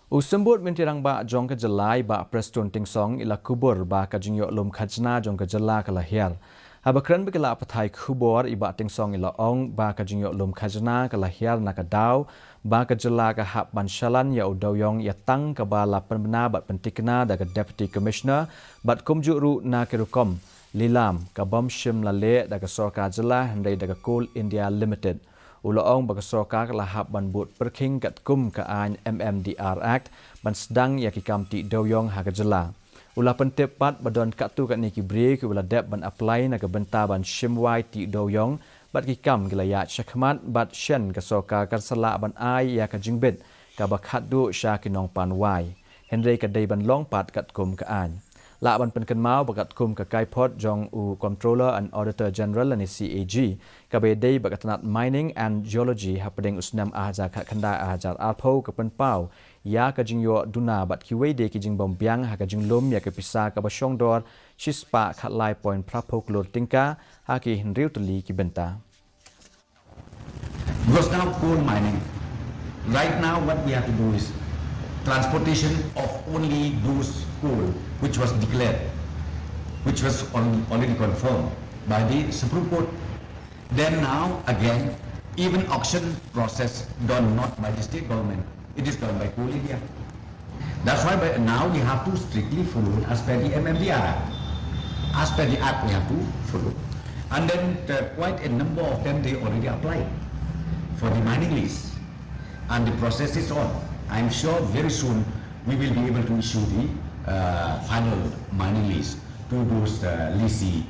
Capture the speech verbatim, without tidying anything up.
U Symbud Myntri Rangbah jong ka jylla i Bah Prestone Tynsong i la kubur ba ka jingïoh lum khajna jong ka jylla ka la hiar. Haba kren bad ki lad pathai khubor i Bah Tynsong i la ong ba ka jingïoh lum khajna ka la hiar na ka daw ba ka jylla ka hap ban shalan ïa u dewïong ïatang kaba la pynbna bad pyntikna da ka Deputy Commissioner bad kumjuh ruh na ki rukom lilam ka bym shym la leh da ka sorkar jylla hynrei da ka Coal India Limited. U la ong ba ka sorkar ka la hap ban bud pyrkhing katkum ka aiñ M M D R Act ban sdang ïa ki kam tih dewïong ha ka jylla. U la pyntip pat ba don katto katne ki briew kiba la dep ban apply na ka bynta ban shim wai tih dewïong bad ki kam ki la ïaid shakhmat bad shen ka sorkar kan sa lah ban ai ïa ka jingbit kaba khatduh sha ki nongpan wai. Hynrei ka dei ban long pat katkum ka aiñ. Lah ban pynkynmaw ba katkum ka kaiphod jong u Comptroller and Auditor General lane C A G kaba ïadei bad ka tnat Mining and Geology hapdeng u snem ar hajar khatkhyndai ar hajar arphew ka pynpaw ïa ka jingïoh duna bad kiwei de ki jingbym biang ha ka jinglum ïa ka pisa kaba shongdor shispah khatlai point phraphew klur tyngka ha ki hynriew tylli ki bynta. Because now coal mining, right now what we have to do is transportation of only those coal which was declared, which was al- already confirmed by the Supreme Court. Then now again, even auction process done not by the state government, it is done by Coal India. That's why by now we have to strictly follow as per the M M D R Act. As per the Act, we have to follow. And then uh, quite a number of them, they already applied for the mining lease. And the process is on. I'm sure very soon we will be able to issue the uh, final mining lease to those uh, leasee